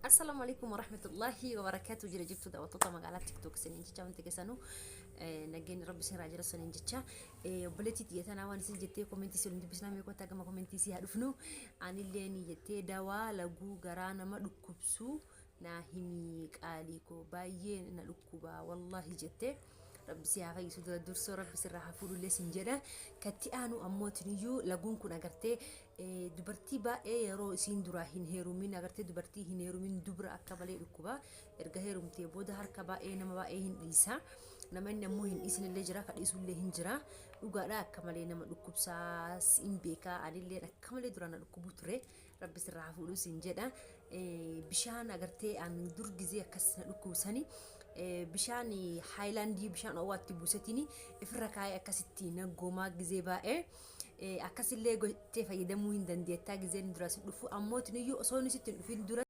Assalaamu alaikum warahmatullahi wabarakatuh. Jira jirtu daawwattoota magaalaa TikTok isiniin jecha, wanti keessanuu nageenyi rabbi isin irraa jira isiniin jecha. Obboleettii tiyya tanaa waan isin jettee komentii isin dubbisnaa. Mee kottaa gama komentii si haa dhufnu. Anillee ni jettee, dawaa laguu garaa nama dhukkubsuu naa himii qaalii koo, baay'ee na dhukkubaa wallaahi jettee. Rabbi si haa fayyisu dura dursoo, rabbi sirraa haa fuudhullee sin jedha. Katti aanu ammoo tiniyyuu laguun kun agartee dubartii baay'ee yeroo isiin duraa hin heerumin, agartee dubartii hin heerumin dubra akka malee dhukkuba. Erga heerumtee booda harka baay'ee nama baay'ee hin dhiisa. Nama inni ammoo hin dhiisinillee jira, ka dhiisullee hin jira. Dhugaadha, akka malee nama dhukkubsaa siin beekaa. Anillee akka malee duraan na dhukkubu ture. Rabbi sirraa haa fuudhu siin jedha. Bishaan agartee an dur gizee akkas na dhukkubsani bishaan haayilaandii bishaan owaatti buusetiin ifirra kaa'ee akkasitti naggoomaa gizee baay'ee. Akkasillee gochee fayyadamuu hin dandeettaa gizeen dura si dhufu. Ammoo tiniyyuu osoo inni sitti hin dhufin dura.